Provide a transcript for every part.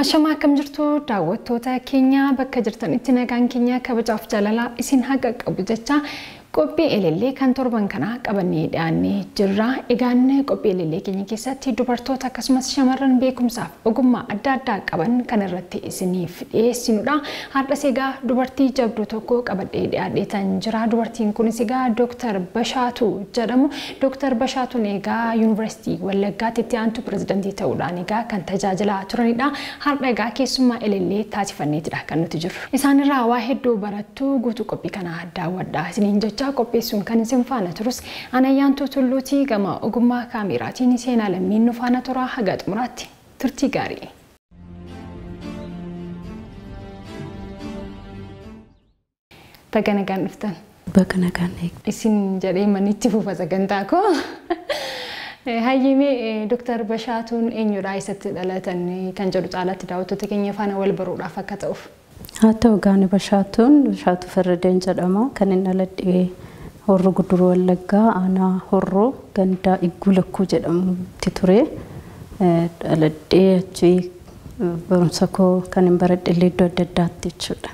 Ashamaa, akkam jirtu daawwattoota keenya? Bakka jirtanitti nagaan keenya kabajaaf jaalalaa isin haqa qabu jecha, qophii elellee kan torban kanaa qabannee dhiyaannee jirra. Egaan qophii elellee keenya keessatti dubartoota akkasumas shamarran beekumsaaf ogummaa adda addaa qaban kan irratti isiniif dhiyeessinudha. Har'as egaa dubartii jabduu tokko qabadhee dhiyaadheetan jira. Dubartiin kunis egaa Dooktar Bashaatuu jedhamu. Dooktar Bashaatuun egaa Yuunivarsiitii Wallaggaatti itti aantu pirezidantii ta'uudhaan egaa kan tajaajilaa turanidha. Har'a egaa keessummaa elellee taasifanneetidha kan nuti jirru. Isaanirraa waa hedduu barattu, guutuu qophii kanaa daawwadhaa isiniin jecha, qopheessuun kan isin faana turus Anayyaantuu Tulluutii, gama ogummaa kaameraatiin Seenaa Lammiin nu faana turaa. Haga xumuraatti turtii gaarii. Baga nagaan dhuftan. Baga nagaan eegde. Isin jedhee manitti fufa sagantaa koo. Hayyimee, Dooktar Bashaatuun eenyudha, eessatti dhalatan kan jedhu caalaatti daawwattoota keenya faana wal baruudhaaf akka ta'uuf. Haa ta'u, gaani Bashaatuun Bashaatuu Farradeen jedhama. Kan inni dhaladhee Horroo Guduruu Wallaggaa, aanaa Horroo, ganda Igguu Lakkuu jedhamutti ture. Dhaladhee achi barumsa koo kan hin baradhe illee iddoo adda addaatti jechuudha.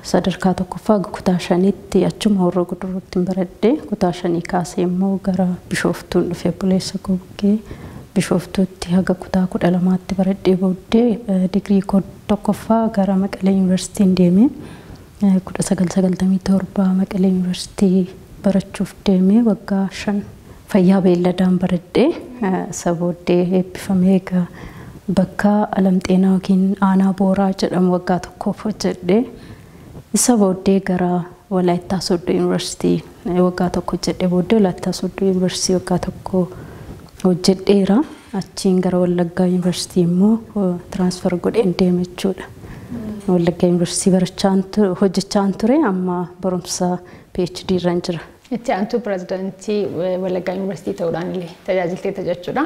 Sadarkaa tokkoffaa kutaa shaniitti achuma Horroo Guduruutti hin baradhe. Kutaa shanii kaasee immoo gara Bishooftuun dhufe, obboleessa koo bukkee Bishooftuutti haga kutaa 12tti baradhee, booddee digirii koo tokkoffaa gara Maqalee Yuunivarsiitiin deeme. 1997 Maqalee Yuunivarsiitii barachuuf deeme, waggaa 5 fayyaa beelladaan baradhee, isa booddee eebbifamee egaa bakka Alam Xeenaa yookiin aanaa Booraa jedhamu waggaa tokkoof hojjedhe. Isa booddee gara Walaayittaa Sooddoo Yuunivarsiitii waggaa tokko hojjedhe, booddee Walaayittaa Sooddoo Yuunivarsiitii waggaa tokko hojjedheera. Achiin gara Wallaggaa Yuunivarsiitii immoo transfer godheen deeme jechuudha. Wallaggaa Yuunivarsiitii barachaan hojjechaan ture, amma barumsa PhD irran jira. Itti aantuu pirezidaantii Wallaggaa Yuunivarsiitii ta'uudhaan illee tajaajilteetta jechuudha.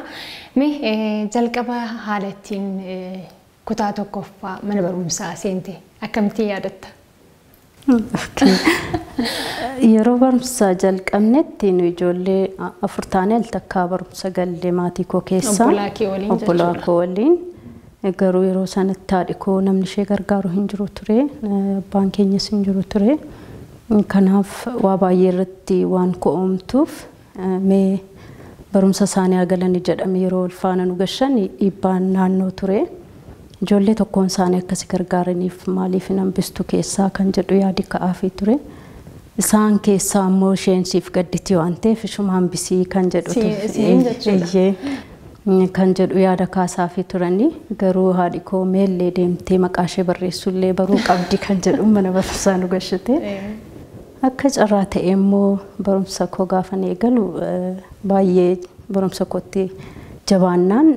Mee jalqaba haala ittiin kutaa tokkoffaa mana barumsaa seente akkamittiin yaadatta? Yeroo barumsa jalqabnetti nu ijoollee afur taanee al takkaa barumsa galle maatii koo keessaa. Obbolaa kee waliin Obbolaa jechuudha. koo waliin. Garuu yeroo sanatti haadhi koo namni ishee gargaaru hin jiru ture. Abbaan keenyas hin jiru ture. Kanaaf waa baay'ee irratti waan ko'oomtuuf, mee barumsa isaanii haa galanii jedhame yeroo ol faana nu gashan dhiibbaan naannoo ture. Ijoollee tokkoon isaanii akkasi gargaaraniif maaliif hin hambistu keessaa kan jedhu yaadi ka'aafii ture. Isaan keessaa immoo isheen siif gadditi waan ta'eef ishuma hambisii kan jedhu Siin jechuudha. Eeyyee, kan jedhu yaada kaasaafii turanii, garuu haadhi koo meellee deemtee maqaa ishee barreessullee baruu qabdi kan jedhu mana barumsaa nu gashite. Akka carraa ta'e immoo barumsa koo gaafan eegalu baay'ee barumsa kootti jabaannaan,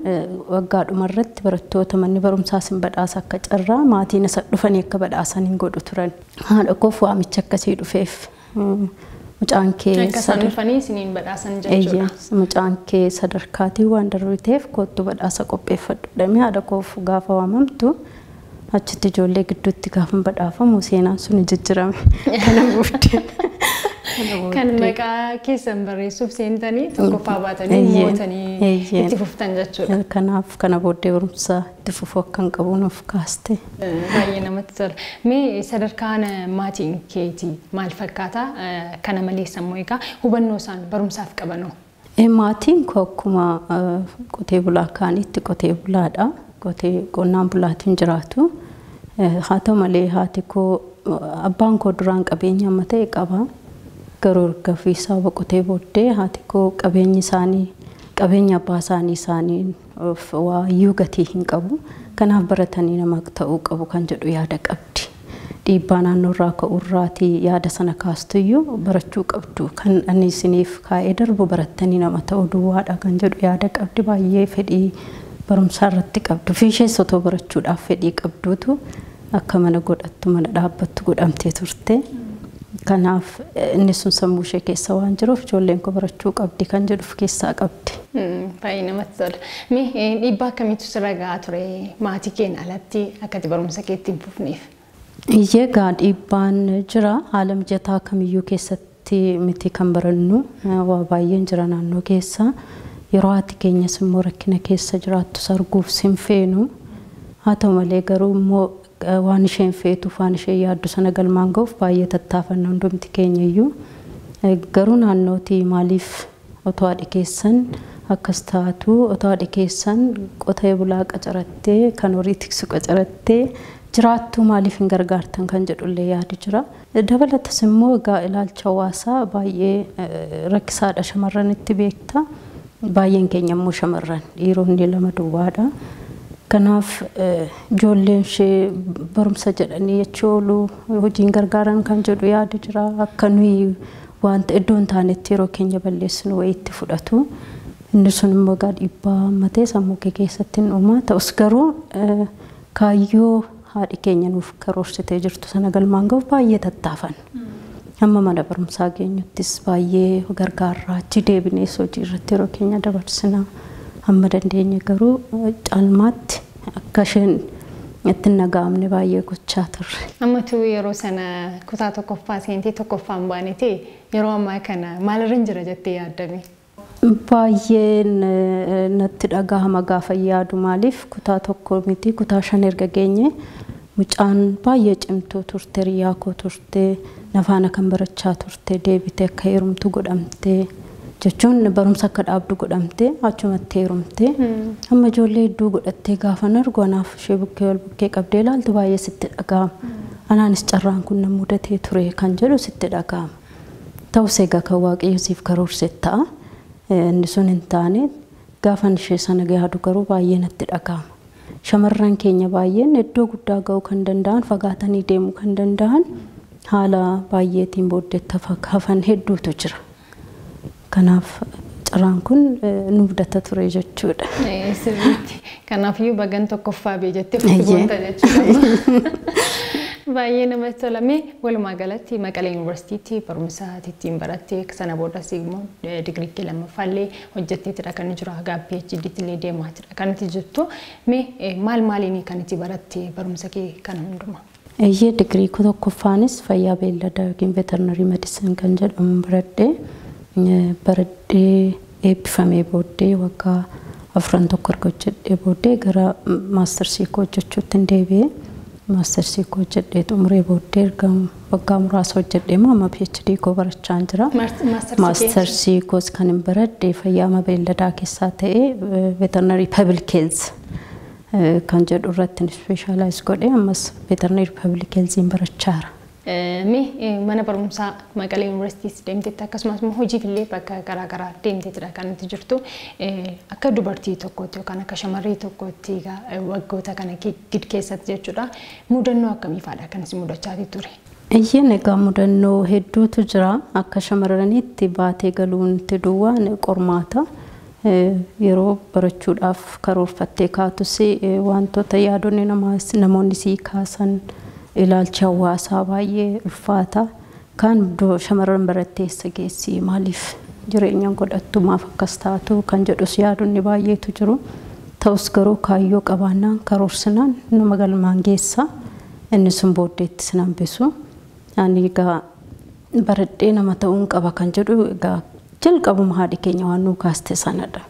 waggaa dhumarratti barattoota manni barumsaa sin badhaasa, akka carraa maatiin isa dhufanii akka badhaasan hin godhu turan. Haadha koof waamicha akkasii dhufeef, mucaan kee Akka isaan dhufanii isiniin badhaasan jechuudha. Eeyyee, mucaan kee sadarkaatiin waan darbiteef kottu badhaasa qopheeffadhu jedhamee haadha koof gaafa waamamtu, achitti ijoollee gidduutti gaafa badhaafamu seenaan sun jijjiirame. Kana booddee. Kan maqaa keessan barreessuuf seentanii tokkoffaa baatanii mootanii itti fuftan jechuudha. Kanaaf kana booddee barumsa itti fufuu akka hin qabu nuuf kaaste. Baay'ee namatti tola. Mee sadarkaan maatiin keetii maal fakkaata? Kana malees immoo egaa hubannoo isaan barumsaaf qabanoo? Maatiin koo akkuma qotee bulaa kaanitti qotee bulaadha. Qotee qonnaan bulaatiin jiraatu. Haa ta'u malee haati koo, abbaan koo duraan qabeenya amma ta'e qaba. Garuu erga ofiisaa boqotee booddee haati koo qabeenyi isaanii, qabeenya abbaa isaanii isaanii waayyuu gatii hin qabu. Kanaaf baratanii nama ta'uu qabu kan jedhu yaada qabdi. Dhiibbaa naannoo irraa ka'urraatii yaada sana kaastuyyuu, barachuu qabdu, kan ani isiniif kaa'ee darbu barattanii nama ta'uu duwwaadha kan jedhu yaada qabdi, baay'ee fedhii barumsaa irratti qabdu. Fi ishees otoo barachuudhaaf fedhii qabduutu akka mana godhattu, mana dhaabbattu godhamtee turte. Kanaaf inni sun sammuu ishee keessa waan jiruuf ijoolleen koo barachuu qabdi kan jedhu of keessaa qabdi. Baay'ee namatti tola. Mee dhiibbaa akkamiitu sirra gahaa ture maatii keen alatti akka ati barumsa keetti hin fufneef? Iyyee, egaa dhiibbaan jira. Haala mijataa kamiyyuu keessatti miti kan barannu, waa baay'een jira naannoo keessa. Yeroo haati keenyas immoo rakkina keessa jiraattu arguuf sin feenu. Haa ta'u malee garuu immoo waan isheen feetuuf waan isheen yaaddu sana galmaan ga'uuf baay'ee tattaafanna hundumti keenya iyyuu. Garuu naannootii maaliif otoo haadhi keessan akkas taatu, otoo haadhi keessan qotee bulaa qacarattee kan horii tiksu qacarattee jiraattu maaliif hin gargaartan kan jedhullee yaadu jira. Dabalatas immoo egaa ilaalcha hawaasaa baay'ee rakkisaadha shamarranitti beekta. Baay'een keenya immoo shamarran dhiironni lama duwwaadha. Kanaaf ijoolleen ishee barumsa jedhanii achi oolu hojiin gargaaran kan jedhu yaada jira. Akka nuyi wanta iddoo hin taanetti yeroo keenya balleessinu wayiitti fudhatu. Inni sun immoo egaa dhiibbaa matee sammuu kee keessatti hin uumaa. Ta'us garuu kaayyoo haadhi keenya nuuf karoorsitee jirtu sana galmaan ga'uuf baay'ee tattaafan. Amma mana barumsaa geenyuttis baay'ee gargaarraa achi deebinees hojii irratti yeroo keenya dabarsina. Amma dandeenye garuu caalmaatti akka isheen itti hin dhaga'amne baay'ee gochaa turre. Ammatu yeroo sana kutaa tokkoffaa seentee tokkoffaan baanete yeroo ammaa kana maalirra jira jettee yaaddame? Baay'een natti dhagahama gaafa yaadu maaliif kutaa tokko miti kutaa 5 erga geenye mucaan baay'ee cimtuu turte, hiriyaa koo turte, nafaana kan barachaa turte, deebitee akka heerumtu godhamte jechuun barumsa akka dhaabdu godhamte achumatti heerumte. Amma ijoollee hedduu godhattee gaafa argu anaaf ishee bukkee wal bukkee qabdee ilaaltu baay'ee sitti dhagahama. Anaanis carraan kun na mudatee ture kan jedhu sitti dhagahama. Ta'us egaa kan Waaqayyo siif karoorse ta'a. Inni sun hin taane gaafan ishee sana yaadu garuu baay'ee natti dhagahama. Shamarran keenya baay'een iddoo guddaa ga'uu kan danda'an, fagaatanii deemuu kan danda'an haala baay'eetiin booddeetti hafan hedduutu jira. Kanaaf carraan kun nu mudata ture jechuudha. Sirriitti. Kanaafiyyuu bagan tokkoffaa bee jettee boonta jechuudha. Baay'ee namatti tola. Mee walumaa galatti Maqalee Yuunivarsiitiitti barumsa ittiin barattee sana boodas immoo digirii kee lammaffaallee hojjetteetidha kan jiru haga PhD'tti illee deemaatidha kan itti jirtu. Mee maal maaliin kan itti baratte barumsa kee kana hundumaa? Eeyyee digirii koo tokkoffaanis fayyaa beelladaa yookiin veterinary medicine kan jedhamu baradhee baradhee eebbifamee booddee waggaa 4 tokko erga hojjedhee booddee gara maastarsii koo hojjechuutti hin deebi'e. Maastarsii koo hojjedhee xumuree booddee erga waggaa muraasa hojjedhee immoo amma PhD koo barachaa jira. Maastarsii koos kan hin baradhe fayyaa beelladaa keessaa ta'ee veterinary public health kan jedhu irratti specialize godhee ammas veterinary public health barachaa jira. Mee mana barumsaa Maqalee Yuunivarsiitiis deemteetti akkasumas immoo hojiif illee bakka garaagaraa deemteetidha kan itti jirtu. Akka dubartii tokkootti yookaan akka shamarree tokkootti waggoota kana keessatti jechuudha mudannoo akkamii fa'aadha kan isin mudachaa ture? Eeyyeen egaa mudannoo hedduutu jira. Akka shamarraniitti baatee galuun itti duwwaan qormaata. Yeroo barachuudhaaf karoorfattee kaatus wantoota yaadonni namoonni sii kaasan ilaalcha hawaasaa baay'ee ulfaata. Kan shamarran barattee eessa geessi maaliif jireenya godhattu maaf akkas taatu kan jedhus yaadonni baay'eetu jiru. Ta'us garuu kaayyoo qabaannaan karoorsinaan nama galmaan geessa. Inni sun booddeetti sin hambisu. Ani egaa baradhee nama ta'uun qaba kan jedhu egaa jalqabuma haadhi keenya waan nuu kaaste sanadha.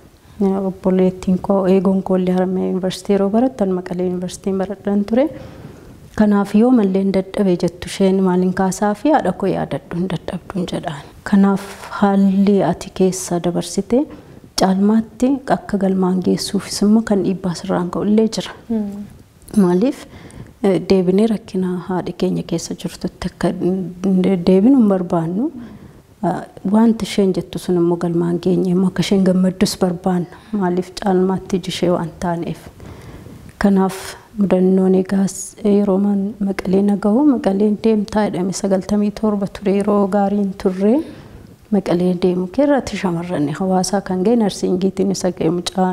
Obboleettiin koo eegoon koollee Haramayaa Yuunivarsiitii yeroo barattan Maqalee Yuunivarsiitiin baradhan ture. Kanaaf yoo mallee hin dadhabee jettu isheen maaliin kaasaa fi haadha koo yaadadhu hin dadhabduun jedhaan. Kanaaf haalli ati keessa dabarsite caalmaatti akka galmaan geessuufis immoo kan dhiibbaa sirraan ga'u illee jira. Maaliif deebinee rakkina haadhi keenya keessa jirtutti akka deebinu hin barbaannu. Wanti isheen jettu sun immoo galmaan geenye immoo akka isheen gammaddus barbaanna. Maaliif caalmaatti iji ishee waan taaneef. Kanaaf mudannoon egaa yeroo Maqalee na gahu Maqaleen deemtaa jedhame 97 ture yeroo gaariin turre Maqalee deemu keerratti shamarran hawaasaa kan ga'e narsiingiitiin isa ga'e mucaa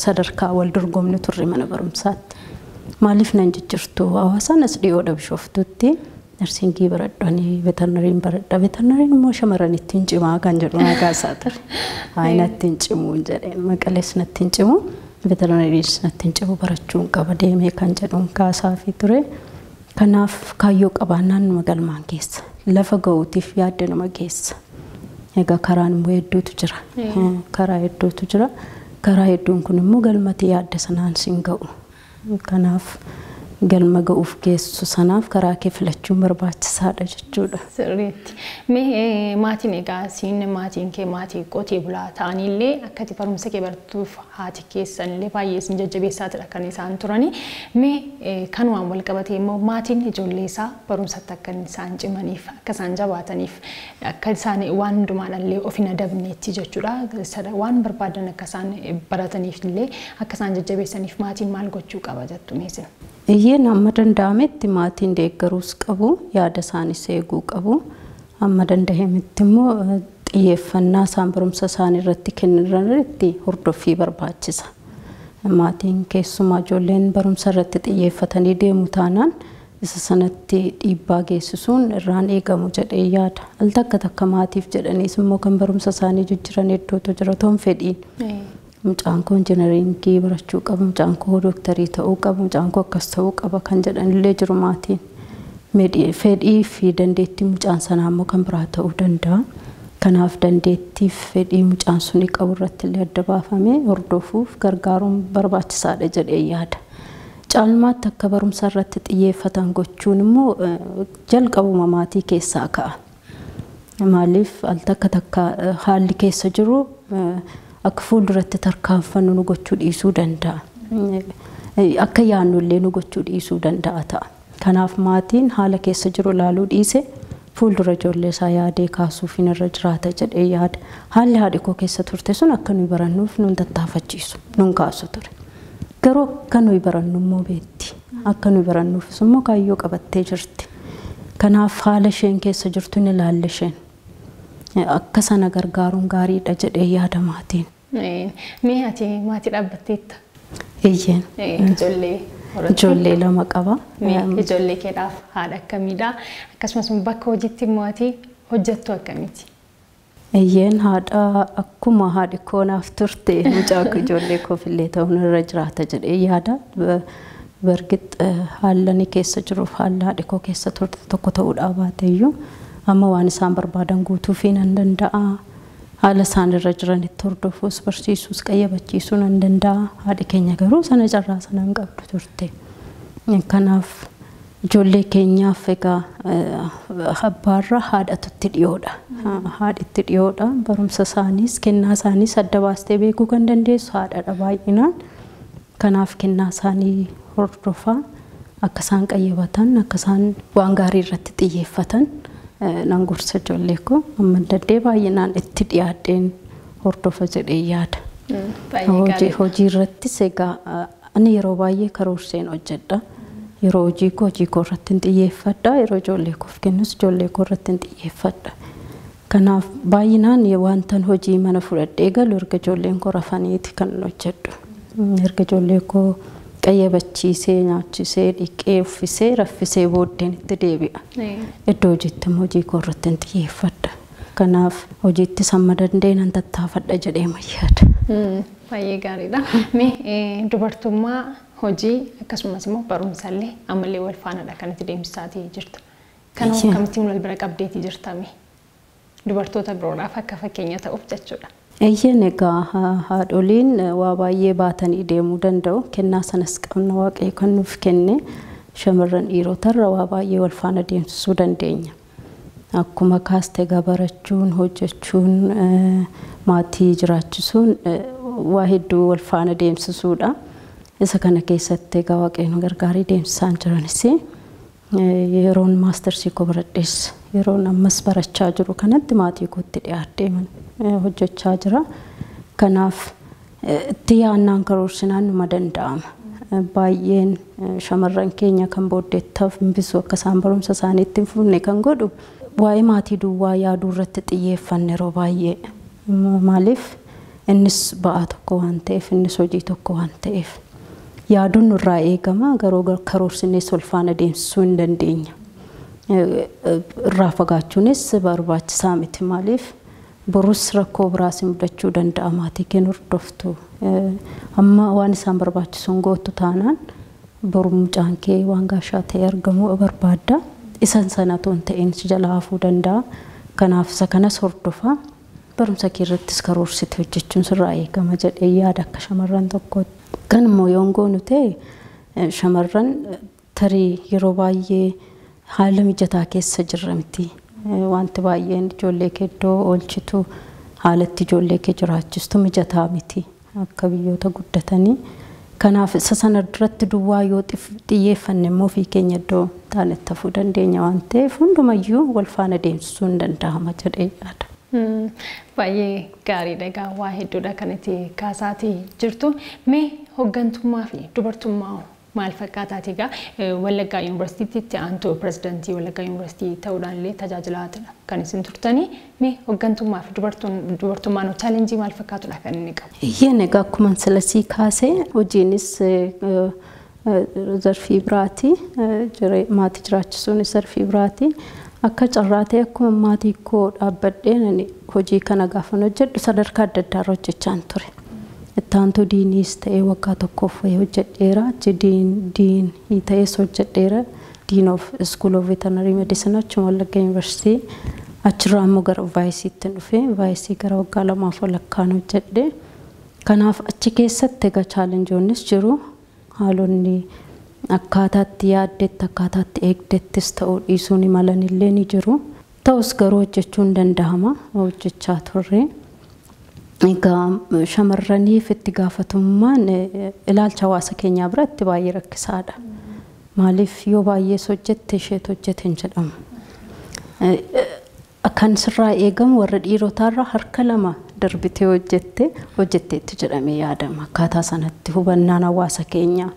sadarkaa wal dorgomne turre mana barumsaatti. Maaliif nan jijjiirtu hawaasaan as dhiyoodha Bishooftutti narsiingii baradhanii veterinariin baradha veterinariin immoo shamarran ittiin cimaa kan jedhu maqaa isaa ture. Haa natti hin cimu jedheen Maqalees natti hin cimu. Veterinariin natti hin cimu barachuun qaba deemee kan jedhuun kaasaafii ture. Kanaaf kaayyoo qabaannaan nama galmaan geessa. Lafa ga'uutiif yaadda nama geessa. Egaa karaan immoo hedduutu jira. Karaa hedduutu jira. Karaa hedduun kun immoo galmatti yaadda sanaan siin ga'u. Kanaaf galma ga'uuf geessu sanaaf karaa kee filachuun barbaachisaadha jechuudha. Sirriitti. Mee maatiin egaa siin maatiin kee maatii qotee bulaa ta'anillee akkati barumsa kee baratuuf haati keessanillee baay'ee isin jajjabeessaatidha kan isaan turani. Mee kanumaan wal qabatee immoo maatiin ijoollee isaa barumsatti akka isaan cimaniif akka isaan jabaataniif akka isaan waan hundumaadhaallee of hin adabneetti jechuudha. Waan barbaadan akka isaan barataniif illee akka isaan jajjabeessaniif maatiin maal gochuu qaba jettu meesin? Iyyeen amma danda'ametti maatiin deeggaruus qabu, yaada isaanis eeguu qabu. Amma danda'ametti immoo xiyyeeffannaa isaan barumsa isaanii irratti kennan irratti hordoffii barbaachisa. Maatiin keessumaa ijoolleen barumsa irratti xiyyeeffatanii deemu taanaan isa sanatti dhiibbaa geessisuun irraan eegamu jedhee yaada. Al takka takka maatiif jedhaniis immoo kan barumsa isaanii jijjiiran hedduutu jira toon fedhiin. Mucaan koo injinaringii barachuu qaba, mucaan koo dooktarii ta'uu qaba, mucaan koo akkas ta'uu qaba kan jedhanillee jiru maatiin. Fedhii fi dandeettii mucaan sanaa immoo kan biraa ta'uu danda'a. Kanaaf dandeettii fi fedhii mucaan suni qabu irratti illee adda baafamee hordofuuf gargaaruun barbaachisaadha jedhee yaada. Caalmaatti akka barumsa irratti xiyyeeffatan gochuun immoo jalqabuma maatii keessaa ka'a. Maaliif al takka takka haalli keessa jiru akka fuulduratti tarkaanfannu nu gochuu dhiisuu danda'a. Akka yaadnu illee nu gochuu dhiisuu danda'a ta'a. Kanaaf maatiin haala keessa jiru ilaaluu dhiise fuuldura ijoollee isaa yaadee kaasuuf irra jiraata jedhee yaada. Haalli haadhi koo keessa turte sun akka nuyi barannuuf nun tattaafachiisu, nun kaasu ture. Garuu akka nuyi barannu immoo beekti. Akka nuyi barannuufis immoo kaayyoo qabattee jirti. Kanaaf haala isheen keessa jirtu ni ilaalle isheen. Akka sana gargaaruun gaariidha jedhee yaada maatiin. Mee ati maatii dhaabbatteetta? Iyyeen. Ijoollee horatte? Ijoollee lama qaba. Ijoollee keedhaaf haadha akkamiidha? Akkasumas bakka hojiitti immoo ati hojjettu akkamiiti? Iyyeen haadha akkuma haadhi koo naaf turte mucaa ijoollee koof illee ta'uun irra jiraata jedhee yaada. Bargit haala ani keessa jiruuf haala haadhi koo keessa turte tokko ta'uudhaa baateyyuu amma waan isaan barbaadan guutuufii nan danda'a. Haala isaan irra jiranitti hordofuus barsiisuus qayyabachiisuu nan danda'a. Haadhi keenya garuu sana carraa sana hin qabdu turte. Kanaaf ijoollee keenyaaf egaa abbaarra haadhatu itti dhiyoodha. Haadhi itti dhiyoodha. Barumsa isaaniis kennaa isaaniis adda baastee beekuu kan dandeessu haadhadha baay'inaan. Kanaaf kennaa isaanii hordofaa akka isaan qayyabatan akka isaan waan gaarii irratti xiyyeeffatan nan gorsa ijoollee koo amma dandee baay'inaan itti dhiyaadheen hordofa jedhee yaada. Hojii irrattis egaa ani yeroo baay'ee karoorseen hojjedha. Yeroo hojii koo irratti hin xiyyeeffadha. Yeroo ijoollee koof kennus ijoollee koo irratti hin xiyyeeffadha. Kanaaf baay'inaan wantan hojii mana fudhadhee galu erga ijoolleen koo rafaniiti kan hojjedhu. Erga ijoollee koo qayyabachiisee nyaachisee dhiqee uffisee raffisee booddeen itti deebi'a. Iddoo hojiitti immoo hojii koo irratti hin xiyyeeffadha. Kanaaf hojiittis hamma danda'e nan tattaafadha jedhee yaada. Baay'ee gaariidha. Mee dubartummaa hojii akkasumas immoo barumsallee ammallee wal faanadha kan itti deemsisaatii jirtu. Kanuma akkamittiin wal bira qabdeetii jirtame? Dubartoota biroodhaaf akka fakkeenya ta'uuf jechuudha. Eeyyeen egaa haadholiin waa baay'ee baatanii deemuu danda'u. Kennaa sanas qabna Waaqayyo kan nuuf kenne shamarran dhiirotarra waa baay'ee wal faana deemsisuu dandeenya. Akkuma kaaste egaa barachuun, hojjechuun, maatii jiraachisuun waa hedduu wal faana deemsisuudha. Isa kana keessatti egaa Waaqayyo nu gargaarii deemsisaan jiranis yeroon maastarsii koo baradhees yeroon ammas barachaa jiru kanatti maatii kootti dhiyaadhee hojjechaa jira. Kanaaf itti yaadnaan karoorsinaan numa danda'ama. Baay'een shamarran keenya kan booddeettaaf hambisu akka isaan barumsa isaaniitti hin fufne kan godhu waa'ee maatii duwwaa yaaduu irratti xiyyeeffanne yeroo baay'ee. Maaliif innis ba'aa tokko waan ta'eef innis hojii tokko waan ta'eef. Yaaduun nurraa eegama garuu karoorsinees wal faana deemsisuu hin dandeenya. Irraa fagaachuunis barbaachisaa miti maaliif borus rakkoo biraas mudachuu danda'a maatii kee hordoftu. Amma waan isaan barbaachisuun gootu taanaan boru mucaan kee waan gaashaa ta'e argamuu barbaadda. Isan sana otoo hin ta'in si jala hafuu danda'a. Kanaaf isa kanas hordofaa. Barumsa kee irrattis karoorsite hojjechuun sirraa eegama jedhee yaada akka shamarran tokkootti. Kan immoo yoon goonu ta'e Shamarran tarii yeroo baay'ee haala mijataa keessa jirra miti. Wanti baay'een ijoollee kee iddoo oolchitu, haalatti ijoollee kee jiraachistu mijataa miti akka biyyoota guddatanii. Kanaaf isa sana duratti duwwaa yoo xiyyeeffanne immoo ofii keenya iddoo taanetti hafuu dandeenya waan ta'eef hundumayyuu wal faana deemsisuu hin danda'ama jedhee yaada. Baay'ee gaariidha, egaa waa hedduudha kan itti kaasaatii jirtu. Mee hooggantummaa fi dubartummaa maal fakkaataati egaa Wallaggaa Yuunivarsiitiitti aantuu pirezidaantii Wallaggaa Yuunivarsiitii ta'uudhaan illee tajaajilaatidha kan isin turtanii. Mee hooggantummaa fi dubartummaan chaalenjii maal fakkaatudha kan inni qabu? Iyyeen egaa akkuma silasii kaasee hojiinis zarfii biraati, maatii jiraachisuunis zarfii biraati. Akka carraa ta'e akkuma maatii koo dhaabbadheen hojii kana gaafan hojjedhu sadarkaa adda addaarra hojjechaan ture. Itti aantuu diiniis ta'ee waggaa tokkoof wayii hojjedheera. Achi diinii ta'ees hojjedheera. Dean of School of Veterinary Medicine achuma Wallagga Yuunivarsiitii. Achirraa immoo gara vaayisiitti dhufe. Vaayisii gara waggaa 2 walakkaan hojjedhe. Kanaaf achi keessatti egaa chaalenjoonnis jiru. Haalonni akkaataatti yaaddetti akkaataatti eegdettis ta'uu dhiisuu ni malan illee ni jiru. Ta'us garuu hojjechuun danda'ama. Hojjechaa turre. Egaa shamarraniif itti gaafatamummaan ilaalcha hawaasa keenyaa biratti baay'ee rakkisaadha. Maaliif yoo baay'ees hojjette isheetu hojjete hin jedhamu. Kan sirraa eegamu warra dhiirotaarraa harka 2 darbitee hojjetteetti jedhamee yaadama. Akkaataa sanatti hubannaan hawaasa keenyaa.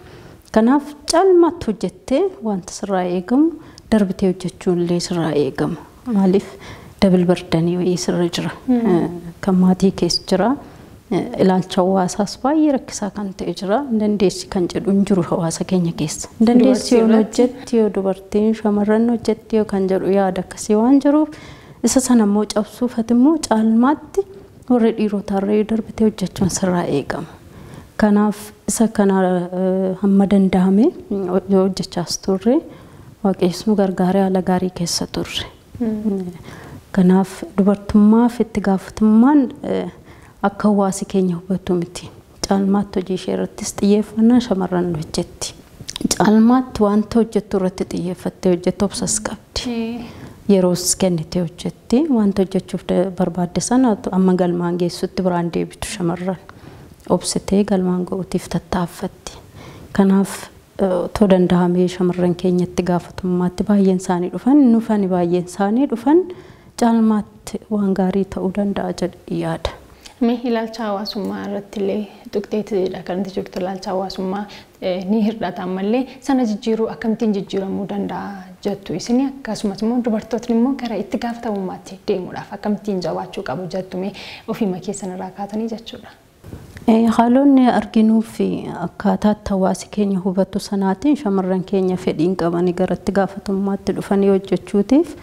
Kanaaf caalmaatti hojjettee wanta sirraa eegamu darbitee hojjechuun illee sirraa eegama. Maaliif dabil bardanii wayii sirra jira. Kan maatii keessa jira. Ilaalcha hawaasaas baay'ee rakkisaa kan ta'e jira. Dandeessi kan jedhu hin jiru hawaasa keenya keessa. Dandeessi yoo hojjetti yoo dubartiin shamarran hojjetti yoo kan jedhu yaada akkasii waan jiruuf isa sana immoo cabsuufati immoo caalmaatti warra dhiirotaarra darbitee hojjechuun sirraa eegama. Kanaaf isa kana hamma danda'ame hojjechaas turre, Waaqayyoos nu gargaaree haala gaarii keessa turre. Kanaaf dubartummaaf itti gaafatamummaan akka hawaasi keenya hubatu miti. Caalmaatti hojii ishee irrattis xiyyeeffannaa shamarran hojjetti. Caalmaatti wanta hojjettu irratti xiyyeeffattee hojjettu obsas qabdi. Yeroos kennitee hojjetti. Wanta hojjechuuf barbaadde sana amma galmaan geessutti biraan deebitu shamarran. Obsitee galmaan ga'uutiif tattaaffatti. Kanaaf otoo danda'amee shamarran keenyatti gaafatamummaatti baay'een isaanii dhufan, nufani baay'een isaanii dhufan caalmaatti waan gaarii ta'uu danda'a jedhee yaada. Mee ilaalcha hawaasummaa irratti illee tuqxeetidha kan nuti jirtu. Ilaalcha hawaasummaa ni hir'ata ammallee sana jijjiiruu akkamittiin jijjiiramuu danda'a jettu isin, akkasumas immoo dubartootni immoo gara itti gaafatamummaatti deemuudhaaf akkamittiin jabaachuu qabu jettu mee ofiima keessan irraa kaatanii jechuudha. Haalonni arginuu fi akkaataatti hawaasi keenya hubatu sanaatiin shamarran keenya fedhiin qabanii gara itti gaafatamummaatti dhufanii hojjechuutiif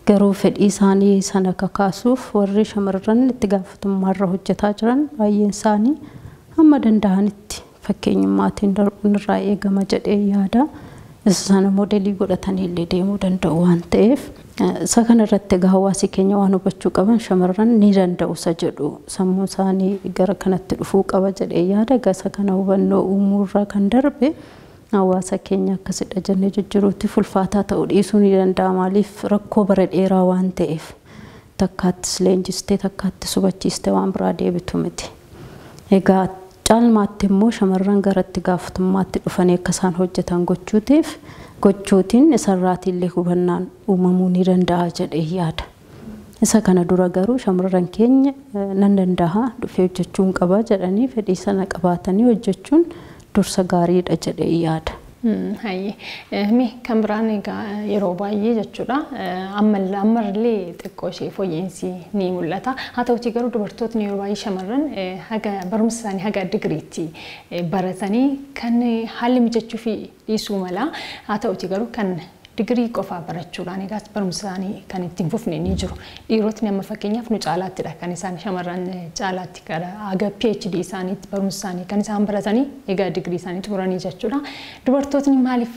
garuu fedhii isaanii sana kakaasuuf warri shamarran itti gaafatamummaarra hojjetaa jiran baay'een isaanii hamma danda'anitti fakkeenyummaatiin darbuun irraa eegama jedhee yaada. Isa sana moodelii godhatanii illee deemuu danda'u waan ta'eef isa kanarratti egaa hawaasi keenya waan hubachuu qaban shamarran ni danda'u isa jedhu sammuu isaanii gara kanatti dhufuu qaba jedhee yaada. Egaa isa kana hubannoo uumuurraa kan darbe hawaasa keenya akkasidha jennee jijjiiruutti ulfaataa ta'uu dhiisuu ni danda'a. Maaliif rakkoo bara dheeraa waan ta'eef takkaattis leenjistee takkaattis hubachiistee waan biraa deebitu miti. Egaa caalmaatti immoo shamarran gara itti gaafatamummaatti dhufanii akka isaan hojjetan gochuutiin isarraatii illee hubannaan uumamuu ni danda'a jedhee yaada. Isa kana dura garuu shamarran keenya nan danda'a dhufee hojjechuun qaba jedhanii fedhii sana qabaatanii hojjechuun dursa gaariidha jedhee yaada. Mee kan biraan egaa yeroo baay'ee jechuudha ammallee xiqqoo ishee fooyya'insi ni mul'ata. Haa ta'utii garuu dubartootni yeroo baay'ee shamarran haga barumsa isaanii haga digiriitti baratanii kan haalli mijachuu fi dhiisuu mala. Haa ta'utii garuu kan digirii qofaa barachuudhaan egaa barumsa isaanii kan ittiin fufne ni jiru. Dhiirotni amma fakkeenyaaf nu caalaattidha kan isaan shamarran caalaatti gara haga PhD isaaniitti barumsa isaanii kan isaan baratanii egaa digirii isaanii xumuranii jechuudha. Dubartootni maaliif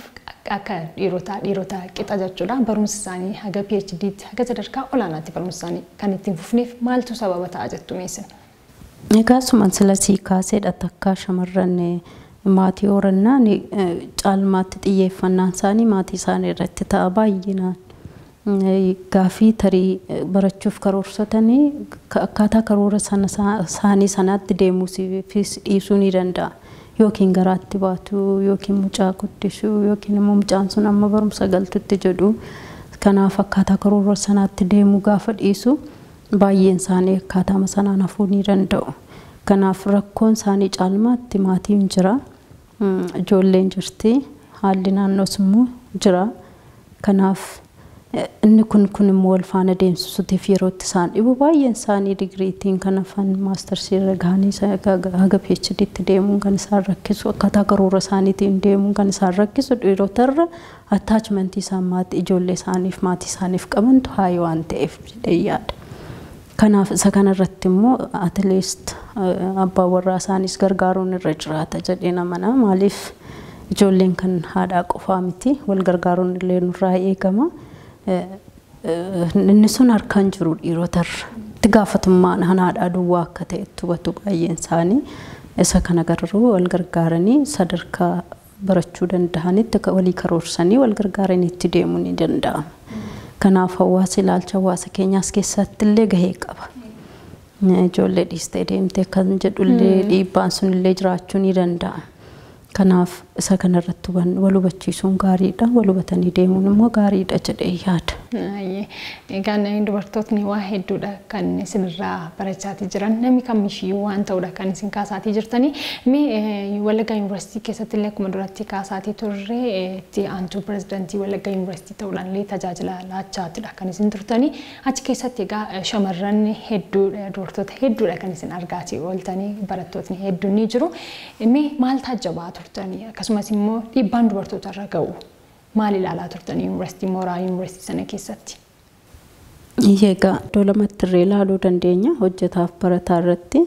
akka dhiirota qixa jechuudha barumsa isaanii haga PhDtti haga sadarkaa olaanaatti barumsa isaanii kan ittiin fufneef maaltu sababa ta'a jettu meessin? Egaa asumaan sila sii kaaseedha takkaa shamarran Maatii horannaan caalmaatti xiyyeeffannaan isaanii maatii isaanii irratti ta'a baay'inaan. Gaafii tarii barachuuf karoorsatanii akkaataa karoora isaanii sanaatti deemuufis dhiisuu ni danda'a. Yookiin garaatti baatu yookiin mucaa guddisuu yookiin immoo mucaan sun amma barumsa galtutti jedhu. Kanaaf akkaataa karoora sanaatti deemuu gaafa dhiisu baay'een isaanii akkaataama sanaan hafuu ni danda'u. Kanaaf rakkoon isaanii caalmaatti maatiin jira, ijoolleen jirti, haalli naannoos immoo jira. Kanaaf inni kun immoo wal faana deemsisuutiif yerootti isaan dhibu baay'een isaanii digiriitiin kan hafan maastarsii irra gahanii haga PhD'tti deemuun kan isaan rakkisu akkaataa karoora isaaniitiin deemuun kan isaan rakkisu dhiirotarra attachmentii isaan maatii ijoollee isaaniif maatii isaaniif qabantu haayee waan ta'eef jedhee yaada. Kanaaf isa kanarratti immoo at least abbaan warraa isaanis gargaaruun irra jiraata jedhee amana. Maaliif ijoolleen kan haadhaa qofaa miti wal gargaaruun illee nurraa eegama. Inni sun harkaan jiru dhiirotarra. Itti gaafatamummaan haadhaa duwwaa akka ta'etti hubatu baay'een isaanii. Isa kana garuu wal gargaaranii sadarkaa barachuu danda'anitti walii karoorsanii wal gargaaranii itti deemuu ni danda'ama. Kanaaf hawaasa ilaalcha hawaasa keenyaas keessatti illee gahee qaba. Ijoollee dhiistee deemtee kan jedhullee dhiibbaan sun illee jiraachuu ni danda'a. Kanaaf isa kanarratti wal hubachiisuun gaariidha. Wal hubatanii deemuun immoo gaariidha jedhee yaada. Egaan dubartootni waa hedduudha kan isinirraa barachaatii jiran. Namni kamiyyuu waan ta'uudha kan isin kaasaatii jirtanii. Mee Wallaggaa Yuunivarsiitii keessatti illee akkuma duratti kaasaatii turre itti aantuu pirezidaantii Wallaggaa Yuunivarsiitii ta'uudhaan illee tajaajila laachaatidha kan isin turtanii. Achi keessatti egaa shamarran hedduudha dubartoota hedduudha kan isin argaatii ooltanii barattootni hedduun ni jiru. Mee maal taajjabaa turtanii akkasumas immoo dhiibbaan dubartoota irra ga'u maal ilaalaa turtanii yuunivarsiitii mooraa yuunivarsiitii sana keessatti? Egaa iddoo lamatti illee ilaaluu dandeenya hojjetaaf barataa irratti.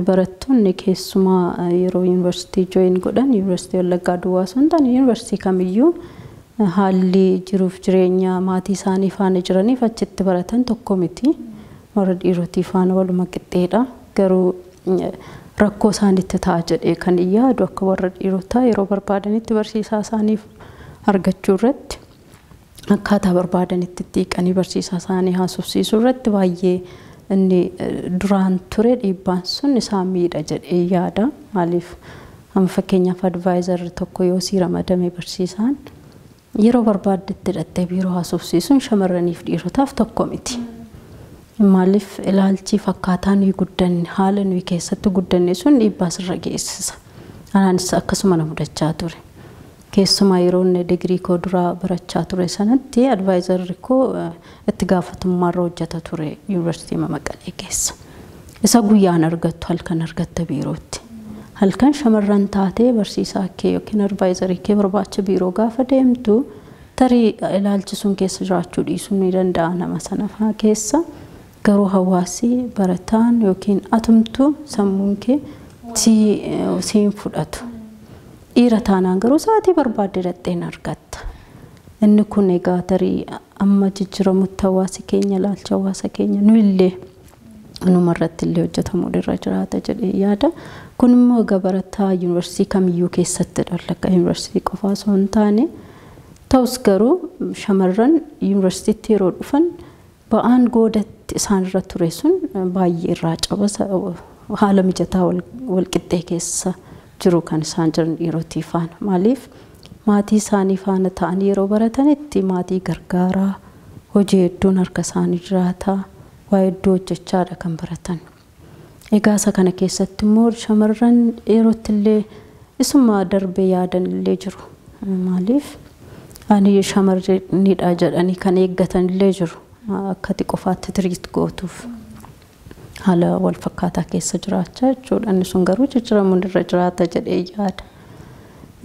Barattoonni keessumaa yeroo yuunivarsiitii jooyin godhan yuunivarsiitii Wallaggaa duwwaa osoo hin taane yuunivarsiitii kamiyyuu haalli jiruuf jireenya maatii isaanii faana jiraniif achitti baratan tokko miti. Warra dhiirotii faana waluma qixxeedha. Garuu rakkoo isaanitti ta'a jedhee kan yaadu akka warra dhiirotaa yeroo barbaadanitti barsiisaa isaaniif argachuu irratti akkaataa barbaadanitti xiiqanii barsiisaa isaanii haasofsiisuu irratti baay'ee inni duraan ture dhiibbaan sun isaan miidha jedhee yaada. Maaliif amma fakkeenyaaf advaayizarri tokko yoo sii ramadame barsiisaan yeroo barbaaddetti hidhattee biiroo haasofsiisuun shamarraniif dhiirotaaf tokko miti. Maaliif ilaalchi fakkaataa nuyi guddanne haala nuyi keessatti guddanne sun dhiibbaa sirra geessisa. Anaanis akkasuma na mudachaa ture. Keessumaa yeroo inni digirii koo duraa barachaa ture sanatti advaayizarri koo itti gaafatamummaarra hojjeta ture yuunivarsiitii Maqalee keessa. Isa guyyaan argattu halkan argatta biirootti. Halkan shamarran taatee barsiisaa kee yookiin advaayizarii kee barbaacha biiroo gaafa deemtu tarii ilaalchi sun keessa jiraachuu dhiisuu ni danda'a nama sana fa'aa keessa. Garuu hawaasi barataan yookiin atumtu sammuun kee siin fudhatu. Dhiira taanaan garuu sa'aatii barbaadde dhaqxeen argatta. Inni kun egaa tarii amma jijjiiramutti hawaasi keenya ilaalcha hawaasa keenya nu illee numarratti illee hojjetamuu irra jiraata jedhee yaada. Kun immoo egaa barataa yuunivarsiitii kamiyyuu keessattidha. Wallaggaa yuunivarsiitii qofaa osoo hin taane. Ta'us garuu shamarran yuunivarsiitiitti yeroo dhufan ba'aan goodatti isaan irra ture sun baay'ee irraa caba haala mijataa walqixxee keessa jiru kan isaan jiran dhiirotii faana. Maaliif maatii isaanii faana ta'anii yeroo baratanitti maatii gargaaraa hojii hedduun harka isaanii jiraataa waa hedduu hojjechaadha kan baratan. Egaa isa kana keessatti immoo shamarran yerootti illee isuma darbee yaadan illee jiru. Maaliif ani shamarranidha jedhanii kan eeggatan illee jiru. Akka ati qofaatti tiriit gootuuf haala wal fakkaataa keessa jiraachaa jechuudha. Inni sun garuu jijjiiramuun irra jiraata jedhee yaada.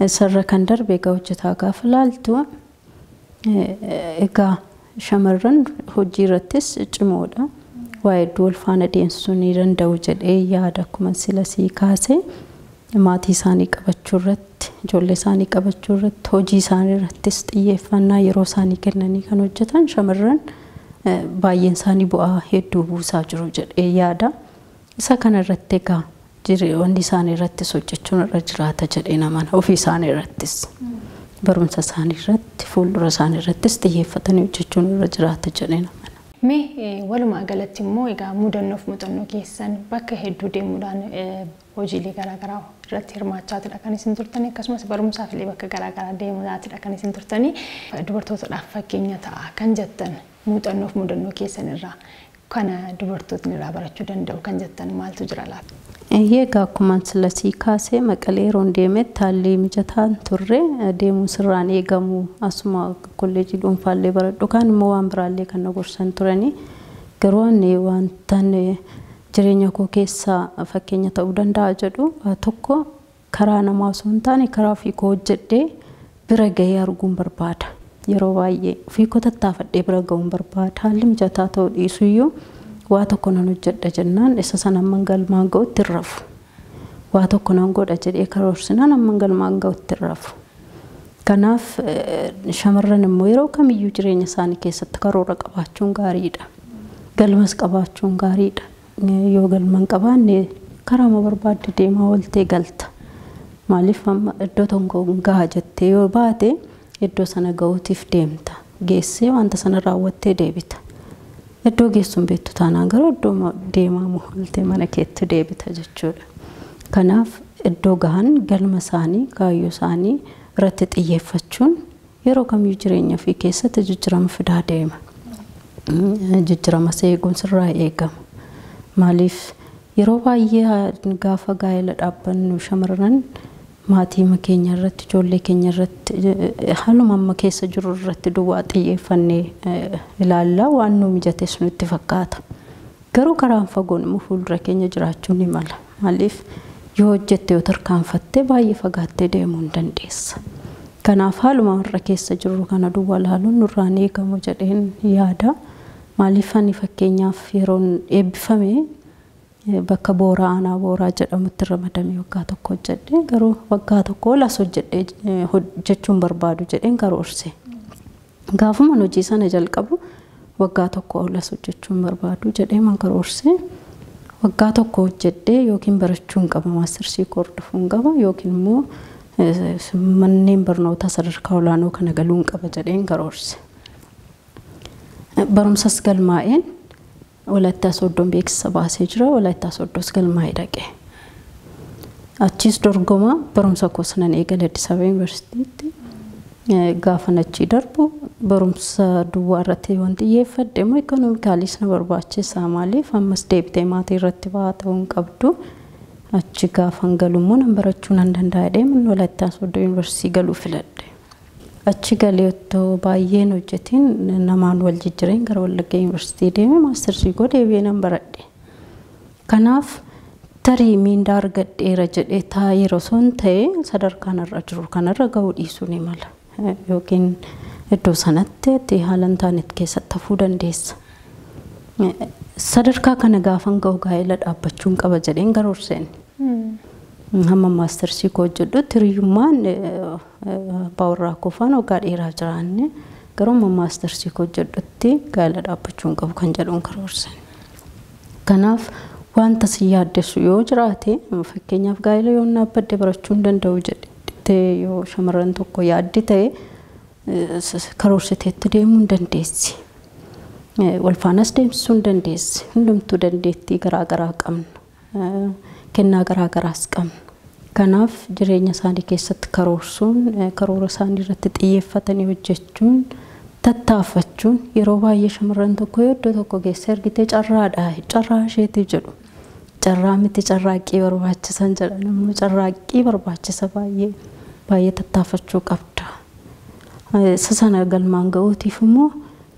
Isarra kan darbe egaa hojjetaa gaafa laaltu egaa shamarran hojii irrattis cimoodha. Waa hedduu wal faana deemsisuu ni danda'u jedhee yaada akkuma sila sii kaase maatii isaanii qabachuu irratti ijoollee isaanii qabachuu irratti hojii isaanii irrattis xiyyeeffannaa yeroo isaanii kennanii kan hojjetan shamarran baay'een isaanii bu'aa hedduu buusaa jiru jedhee yaada. Isa kanarratti egaa Wanti isaanii irrattis hojjechuun irra jiraata jedhee naman ofii isaanii irrattis barumsa isaanii irratti fuuldura isaanii irrattis xiyyeeffatanii hojjechuun irra jiraata jedhee naman. Mee walumaa galatti immoo egaa mudannoof muuxannoo keessan bakka hedduu deemuudhaan hojiilee garaagaraa irratti hirmaachaatidha kan isin turtanii, akkasumas barumsaaf illee bakka garaagaraa deemuudhaatidha kan isin turtanii. Dubartootadhaaf fakkeenya ta'a kan jettan muuxannoof mudannoo keessan irraa kana dubartootni irraa barachuu danda'u kan jettan maaltu jira laata? Egaa akkuma silasii kaasee Maqalee yeroon deemetti haalli mijataan turre, deemuu sirraan eegamu, asuma kolleejii dhuunfaallee baradhu kaan immoo waan biraallee kan na gorsan turanii, garuu ani wantan jireenya koo keessaa fakkeenya ta'uu danda'a jedhu tokko karaa namaa osoo hin taane karaa ofii koo hojjedhee bira gahee arguun barbaada. Yeroo baay'ee ofii koo tattaafadhee bira gahuun barbaada. Haalli mijataa ta'uu dhiisuyyuu waa tokko nan hojjedha jennaan isa sana hamman galmaan ga'utti hin rafu. Waa tokko nan godha jedhee karoorsinaan hamman galmaan ga'utti hin rafu. Kanaaf shamarran immoo yeroo kamiyyuu jireenya isaanii keessatti karoora qabaachuun gaariidha. Galmas qabaachuun gaariidha. Yoo galma hin qabaanne karaama barbaadde deemaa ooltee galta. Maaliif amma iddoo tokko gaha jettee yoo baate iddoo sana gahuutiif deemta. Geessee wanta sana raawwattee deebita. Iddoo geessuun beektu taanaan garuu iddoo deemaa ooltee mana keetti deebita jechuudha. Kanaaf iddoo gahan galma isaanii kaayyoo isaanii irratti xiyyeeffachuun yeroo kamiyyuu jireenya ofii keessatti jijjiirama fidaa deema. Jijjiirama eeguun sirraa eegama. Maaliif yeroo baay'ee gaafa gaa'ela dhaabbannu shamarran maatii keenya irratti ijoollee keenya irratti haaluma amma keessa jiru irratti duwwaa xiyyeeffannee ilaalla, waan nu mijates nutti fakkaata. Garuu karaan fagoon immoo fuuldura keenya jiraachuu ni mala. Maaliif yoo hojjette yoo tarkaanfatte baay'ee fagaattee deemuu hin dandeessa. Kanaaf haaluma warra keessa jirru kana duwwaa ilaaluun nurraan eegamu jedheen yaada. Maaliif ani fakkeenyaaf yeroon eebbifame bakka Booraa aanaa Booraa jedhamutti ramadamee waggaa tokko hojjedhe, garuu waggaa tokko olas hojjedhee hojjechuun barbaadu jedheen karoorse. Gaafuma hojii sana jalqabu waggaa tokko olas hojjechuun barbaadu jedhee man karoorse. Waggaa tokko hojjedhee yookiin barachuun qaba, maastarsii hordofuun qaba, yookiin immoo manneen barnootaa sadarkaa olaanoo kana galuun qaba jedheen karoorse. Barumsas galmaa'een Walaayittaa Sooddoon beeksisa baasee jira. Walaayittaa Sooddoos galmaa'ee dhaqe. Achiis dorgomaa barumsa koos nan eegale Addis Ababa Yuunivarsiitiitti. Gaafa achii darbu barumsa duwwaa irratti waan xiyyeeffadhe immoo ikoonoomikaaliis na barbaachisa. Maaliif ammas deebitee maatii irratti ba'aa ta'uu hin qabdu. Achi gaafan galu immoo nan barachuu nan danda'a jedhee manni Walaayittaa Sooddoo Yuunivarsiitii galuu filadhe. Achi galee otoo baay'een hojjetiin namaan wal jijjiireen gara Wallagga Yuunivarsiitii deeme, maastarsii koo deebi'ee nan baradhe. Kanaaf tarii miindaa argadheera jedhee taa'ee yeroo osoo hin ta'e sadarkaan irra jiru kanarra gahuu dhiisuu ni mala. Yookiin iddoo sanatti itti haala hin taanetti keessatti hafuu dandeessa. Sadarkaa kana gaafan gahu gaa'ela dhaabbachuun qaba jedheen karoorseen. Hamma maastarsii koo hojjedhutti hiriyyummaan abbaa warraa koo faana waggaa dheeraa jiraanne, garuu hamma maastarsii koo hojjedhutti gaa'ela dhaabbachuun qabu kan jedhuun karoorsen. Kanaaf wanta si yaaddessu yoo jiraate, fakkeenyaaf gaa'ela yoo dhaabbadde barachuu hin danda'u jedhee yoo shamarran tokko yaaddi ta'e, karoorsiteetti deemuu hin dandeessi. Wal faanas deemsisuu hin dandeessi. Hundumtuu dandeettii garaagaraa qabna. Kennaa garaagaraas qabna. Kanaaf jireenya isaanii keessatti karoorsuun, karoora isaanii irratti xiyyeeffatanii hojjechuun, tattaaffachuun, yeroo baay'ee shamarran tokko yoo iddoo tokko geesse argitee carraadha, carraa isheeti jedhu. Carraa miti, carraaqqii barbaachisan jedhan immoo carraaqqii barbaachisa, baay'ee baay'ee tattaaffachuu qabda. Isa sana galmaan ga'uutiif immoo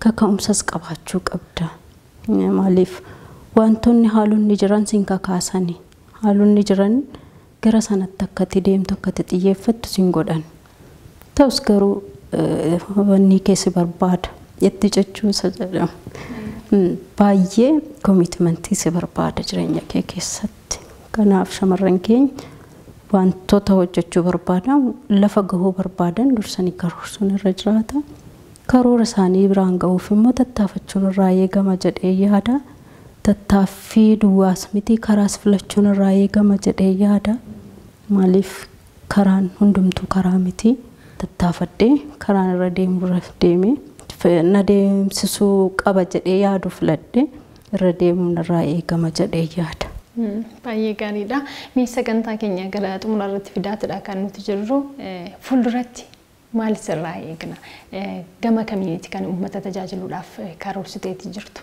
kaka'umsas qabaachuu qabda. Maaliif wantoonni haalonni jiran siin kakaasani. Haalonni jiran gara sanatti akka itti deemtu akka itti xiyyeeffattu siin godhan. Ta'us garuu wanni keessi barbaada. Itti cichuu isa jedhamu. Baay'ee commitmentii si barbaada jireenya kee keessatti. Kanaaf shamarran keenya wantoota hojjechuu barbaadan, lafa gahuu barbaadan dursanii karoorsuun irra jiraata. Karoora isaanii biraan gahuuf immoo tattaafachuun irraa eegama jedhee yaada. Tattaaffii duwwaas miti, karaas filachuun irraa eegama jedhee yaada. Maaliif karaan hundumtuu karaa miti. Tattaafadhee karaan irra deemu irra deemee na deemsisuu qaba jedhee yaadu filadhee irra deemuun irraa eegama jedhee yaada. Baay'ee gaariidha. Mee sagantaa keenya gara xumura irratti fidaatidha kan nuti jirru. Fuulduratti maal sirraa eegna? Gama kamiinitti kan uummata tajaajiluudhaaf karoorsiteeti jirtu?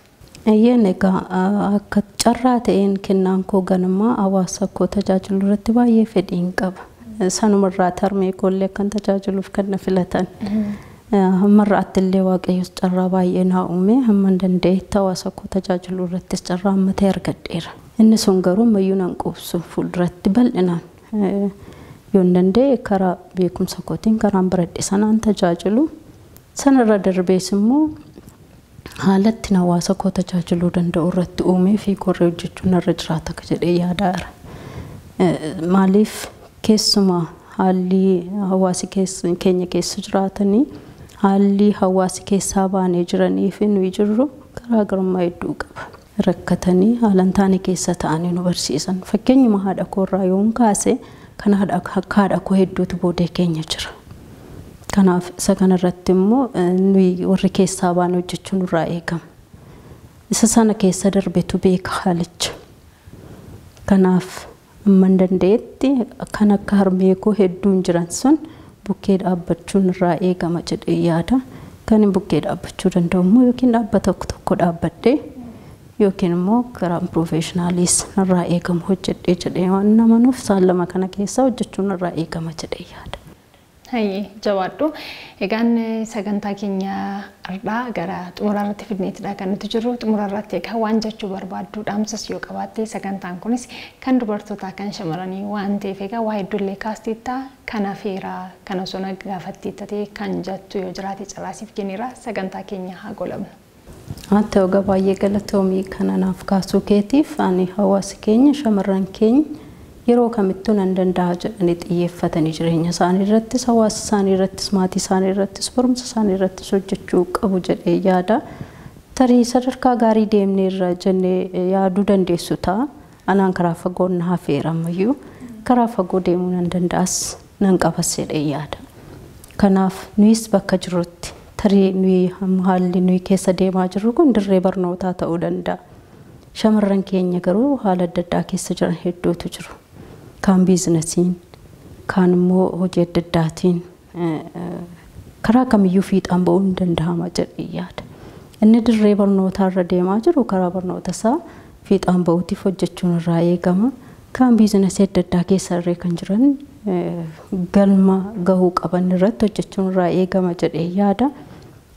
Eeyyeen, egaa akka carraa ta'een kennaan koo ganamaa hawaasa koo tajaajilu irratti baay'ee fedhiin qaba. Sanumarraa tarmee koollee akkan tajaajiluuf kan na filatan. Ammarraatti illee Waaqayyos carraa baay'ee naa uume, hamma hin danda'etti hawaasa koo tajaajiluu irrattis carraa amma ta'e argadheera. Inni sun garuu ammayyuu nan quubsu, fuulduratti bal'inaan yoo hin danda'e karaa beekumsa kootiin karaan baradhe sanaan tajaajilu. Sanarra darbees immoo haalatti hawaasa koo tajaajiluu danda'u irratti uumee fi korree hojjechuun narra jiraata akka jedhee yaadaara. Maaliif keessumaa haalli hawaasi keenya keessa jiraatanii, haalli hawaasi keessaa baanee jiranii fi nuyi jirru garaagarummaa hedduu qaba. Rakkatanii haala hin taane keessa ta'anii nu barsiisan. Fakkeenyuma haadha koorraa yoon kaase, kan akka haadha koo hedduutu boodee keenya jira. Kanaaf isa kanarratti immoo nuyi warri keessaa baane hojjechuun nurraa eegama. Isa sana keessa darbetu beeka haalicha. Kanaaf amma hin danda'etti kan akka harmee koo hedduun jiran sun bukkee dhaabbachuun irraa eegama jedhee yaada. Kan bukkee dhaabbachuu danda'u immoo yookiin dhaabbata tokko tokko dhaabbadhee yookiin immoo karaa piroofeeshinaaliis narraa eegamu hojjedhee jedhee waan namanuuf, isaan lama kana keessaa hojjechuun narraa eegama jedhee yaada. Hayyee, jabaadhu. Egaan sagantaa keenya har'aa gara xumuraarratti fidneetidha kan nuti jirru. Xumuraarratti egaa waan jechuu barbaaddu dhaamsas yoo qabaatte, sagantaan kunis kan dubartootaa, kan shamarranii waan ta'eef, egaa waa hedduullee kaasteetta, kana feeraa kana osoo na gaafatteetta ta'e kan jettu yoo jiraate carraasiif kenneera, sagantaa keenya haa golabnu. Haa ta'u, egaa baay'ee galatoomii kana naaf kaasuu keetiif. Ani hawaasi keenya, shamarran keenya yeroo kamittuu nan danda'a jedhanii xiyyeeffatanii jireenya isaanii irrattis, hawaasa isaanii irrattis, maatii isaanii irrattis, barumsa isaanii irrattis hojjechuu qabu jedhee yaada. Tarii sadarkaa gaarii deemneerra jennee yaaduu dandeessu ta'a. Anaan karaa fagoo na hafeera, ammayyuu karaa fagoo deemuu nan danda'as nan qabas jedhee yaada. Kanaaf nuyis bakka jirrutti, tarii nuyi haalli nuyi keessa deemaa jirru kun dirree barnootaa ta'uu danda'a. Shamarran keenya garuu haala adda addaa keessa jiran hedduutu jiru. Kaan biizinasiin, kaan immoo hojii adda addaatiin, karaa kamiyyuu fiixaan ba'uun ni danda'ama jedhee yaada. Inni dirree barnootaa irra deemaa jiru karaa barnoota isaa fiixaan ba'uutiif hojjechuun irraa eegama. Kaan biizinasii adda addaa keessa irree kan jiran galma gahuu qaban irratti hojjechuun irraa eegama jedhee yaada.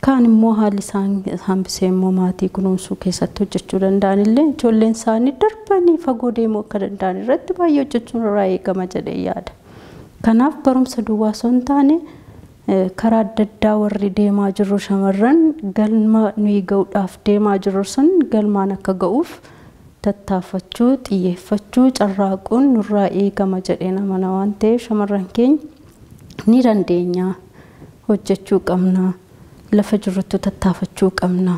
Kaan immoo haalli isaan hambisee immoo maatii kunuunsuu keessatti hojjechuu danda'an illee ijoolleen isaanii darbanii fagoo deemuu akka danda'an irratti baay'ee hojjechuun irraa eegama jedhee yaada. Kanaaf barumsa duwwaa osoo hin taane, karaa adda addaa warri deemaa jirru shamarran galma nuyi ga'uudhaaf deemaa jirru sun galmaan akka ga'uuf tattaafachuu, xiyyeeffachuu, carraaquun nurraa eegama jedhee amana waan ta'eef, shamarran keenya ni dandeenya, hojjechuu qabna. Lafa jirrutti tattaafachuu qabna.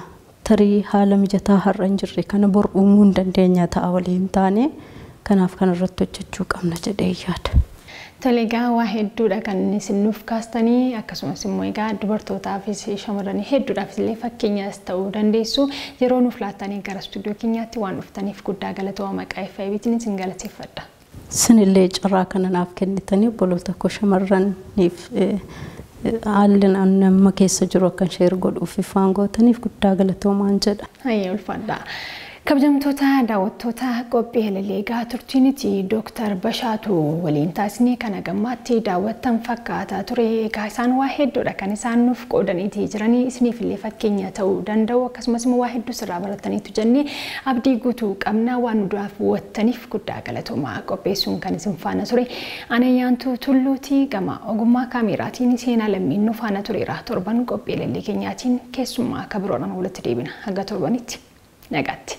Tarii haala mijataa har'a hin jirre kana bor uumuu hin dandeenya ta'a waliin taane, kanaaf kanarratti hojjechuu qabna jedhee yaada. Tole, egaa waa hedduudha kan isin nuuf kaastanii, akkasumas immoo egaa dubartootaafis shamarranii hedduudhaafis illee fakkeenyas ta'uu dandeessu. Yeroo nuuf laattanii gara istuudiyoo keenyaatti waan dhuftaniif guddaa galatooma, maqaa FIBtiin isin galateeffadha. Isinillee carraa kana naaf kennitanii obboloota koo shamarraniif haalli nama keessa jiru akkan share godhuuf ifaan gootaniif guddaa galatoomaan jedha. Hayyee, ulfaadha. Kabajamtoota daawwattoota qophii Elelee, egaa turtiiniti Dooktar Bashaatu waliin taasisnee kana gammaatti daawwattan fakkaataa ture. Egaa isaan waa hedduudha kan isaan nuuf qoodaniitii jiranii, isiniif illee fakkeenya ta'uu danda'u, akkasumas immoo waa hedduu sirraa barataniitu jennee abdii guutuu qabna. Waan nu duraaf wattaniif guddaa galatoomaa. Qopheessuun kan isin faana ture Anayyaantuu Tulluutii, gama ogummaa kaameraatiin Seenaa Lammiin nu faana tureera. Torban qophii Elelee keenyaatiin keessummaa akka biroodhaan walitti deebina. Haga torbanitti nagaatti.